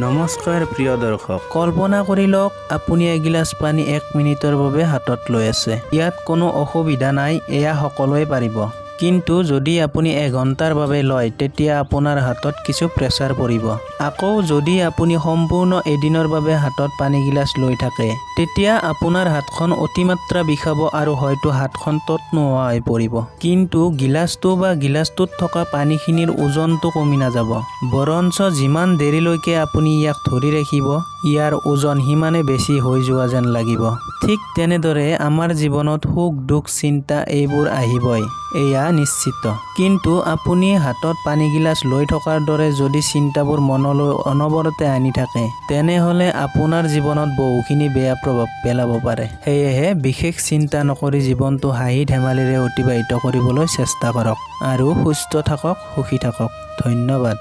নমস্কাৰ প্ৰিয় দৰ্শক। কল্পনা কৰি লওক, আপুনি এগিলাচ পানী এক মিনিটৰ বাবে হাতত লৈ আছে। ইয়াত কোনো অসুবিধা নাই, এয়া সকলোৱে পাৰিব। কিন্তু যদি আপুনি এঘণ্টাৰ বাবে লয়, তেতিয়া আপোনাৰ হাতত কিছু প্ৰেছাৰ পৰিব। আকৌ যদি আপুনি সম্পূৰ্ণ এদিনৰ বাবে হাতত পানীগিলাচ লৈ থাকে, তেতিয়া আপোনাৰ হাতখন অতিমাত্ৰা বিষাব আৰু হয়তো হাতখন তত নোহোৱা হৈ পৰিব। কিন্তু গিলাচটো বা গিলাচটোত থকা পানীখিনিৰ ওজনটো কমি নাযাব। বৰঞ্চ যিমান দেৰিলৈকে আপুনি ইয়াক ধৰি ৰাখিব, ইয়াৰ ওজন সিমানে বেছি হৈ যোৱা যেন লাগিব। ঠিক তেনেদৰে আমাৰ জীৱনত সুখ, দুখ, চিন্তা এইবোৰ আহিবই, এয়া নিশ্চিত। কিন্তু আপুনি হাতত পানীগিলাচ লৈ থকাৰ দৰে যদি চিন্তাবোৰ মনলৈ অনবৰতে আনি থাকে, তেনেহ'লে আপোনাৰ জীৱনত বহুখিনি বেয়া প্ৰভাৱ পেলাব পাৰে। সেয়েহে বিশেষ চিন্তা নকৰি জীৱনটো হাঁহি ধেমালিৰে অতিবাহিত কৰিবলৈ চেষ্টা কৰক আৰু সুস্থ থাকক, সুখী থাকক। ধন্যবাদ।